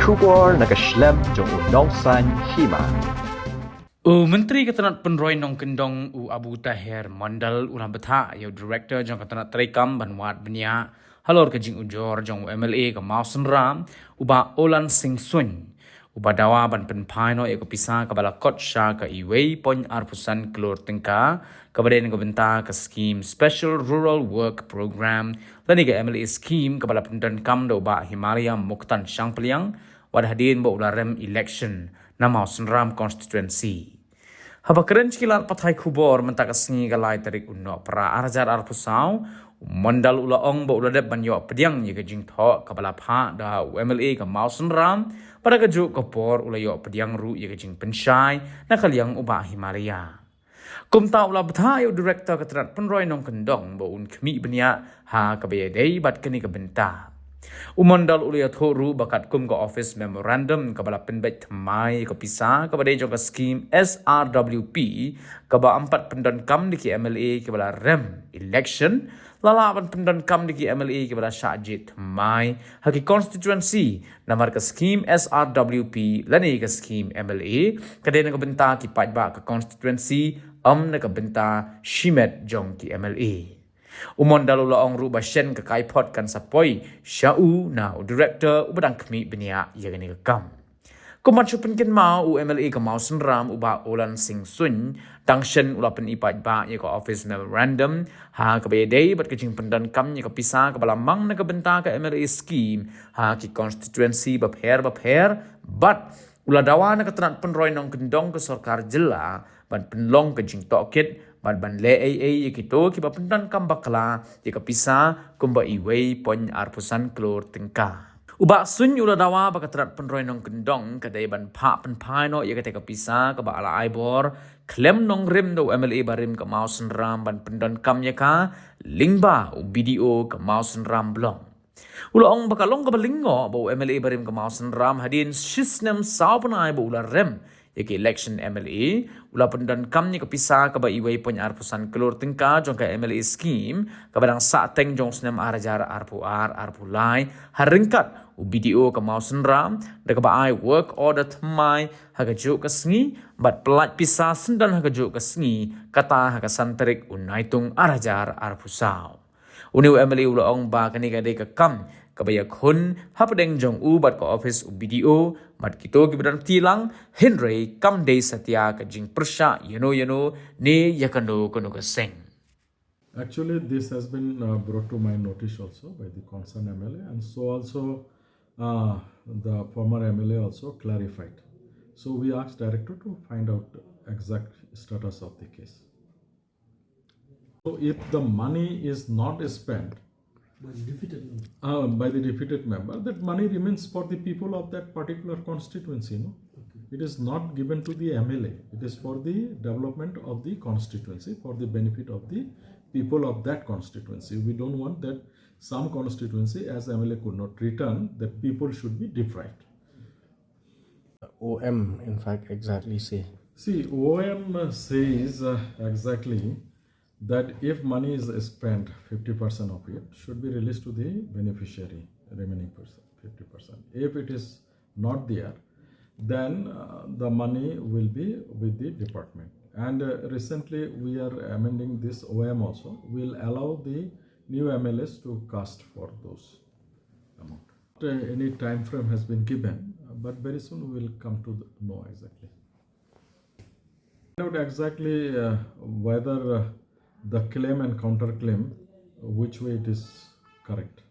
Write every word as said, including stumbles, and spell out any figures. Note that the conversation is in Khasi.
Khubor na ka shlem jong u nongsaiñ hima. U Myntri ka tnat pynroi nongkyndong u Abu Taher Mondal u la bthah ïa u Director jong ka tnat treikam ban wad bniah halor ka jingujor jong u M L A ka Mawsynram, u Bah Olan Singh Suin, u ba dawa ban pynphai noh ïa ka pisa kaba la kot sha ka uwei point arphew san klur tyngka, kaba dei na ka bynta ka skim Special Rural Work Programme lane ka M L A scheme kaba la pyndonkam da u Bah Himalaya Mokhtar Shangpliang, wat hadien ba u la rem election na Mawsynram constituency. Haba kren sha ki lad pathai khubor mynta ka sngi ka lai tarik u Nohprah ar hajar arphew saw, u Mondal u la ong ba u la dep ban ïoh pdiang ïa ka jingthoh kaba la phah da u M L A ka Mawsynram, bad ha kajuh ka por u la ïoh pdiang ruh ïa ka jingpynshai na ka liang u Bah Himalaya. Kumta u la bthah ïa u Director ka tnat pynroi nongkyndong ba un khmih bniah ha kaba ïadei bad kane ka bynta. U Mondal u la ïathuh ruh ba katkum ka office memorandum kaba la pynbeit thymmai ka pisa kaba dei jong ka skim S R W P kaba ym pat pyndonkam da ki M L A kiba la rem election, la lah ban pyndonkam da ki M L A kiba la shah jied thymmai ha ki constituency, namar ka skim S R W P lane ka skim M L A ka dei na ka bynta ki paidbah ka constituency, ym na ka bynta shimet jong ki M L A. U Mondal u la ong ruh ba shen ka kaiphod kan sa poi sha u na u Director uba dang khmih bniah ïa kane ka kam. Kum ban shu pynkynmaw, u M L A ka Mawsynram u Bah Olan Singh Suin, tang shen u la pyni paidbah ïa ka office memorandum ha kaba ïadei bad ka jingpyndonkam ïa ka pisa kaba la mang na ka bynta ka M L A scheme ha ki constituency bapher bapher, bad u la dawa na ka tnat pynroi nongkyndong ka sorkar jylla ban pynlong ka jingtohkit bad ban leh ei ei ïa kito kiba pyndonkam bakla ïa ka pisa kumba uwei point arphew san klur tyngka. U Bah Suin u la dawa ba ka tnat pynroi nongkyndong ka dei ban phah pynphai noh ïa kata ka pisa kaba la ai bor khlem nongrim da u M L A barim ka Mawsynram ban pyndonkam ïa ka lyngba u B D O ka Mawsynram Block. U la ong ba ka long kaba lyngngoh ba u M L A barim ka Mawsynram hadien shisnem saw bnai ba u la rem ïa ka election M L A, u la pyndonkam ïa ka pisa kaba uwei point arphew san klur tyngka jong ka M L A scheme kaba dang sahteng jong snem ar hajar arphew ar arphew lai ha ryngkat u B D O ka Mawsynram, da kaba ai work order thymmai ha kajuh ka sngi bad pyllait pisa syndon ha kajuh ka sngi, kata ha ka san tarik u Naitung ar hajar arphew saw. Une u M L A u la ong ba kane ka dei ka kam kaba ïakhun hapdeng jong u bad ka office u B D O bad kito kiba don ti lang, hynrei kam dei satia ka jingpyrshah ïano ïano ne ïa kano kano ka seng. Actually, this has been, uh, brought to my notice also by the concerned M L A, and so also, uh, the former M L A also clarified. So we asked director to find out exact status of the case. So if the money is not spent by the defeated member, uh, by the defeated member, that money remains for the people of that particular constituency, no? Okay. It is not given to the M L A. It is for the development of the constituency, for the benefit of the people of that constituency. We don't want that some constituency, as M L A could not return, that people should be deprived. O M, in fact, exactly say? See, O M says, uh, exactly that if money is spent, fifty percent of it should be released to the beneficiary, remaining percent, fifty percent. If it is not there, then, uh, the money will be with the department. And, uh, recently we are amending this O M also. We'll allow the new M L As to cast for those amount. Uh, any time frame has been given, uh, but very soon we will come to the know exactly. Find out exactly, uh, whether, uh, the claim and counterclaim, which way it is correct.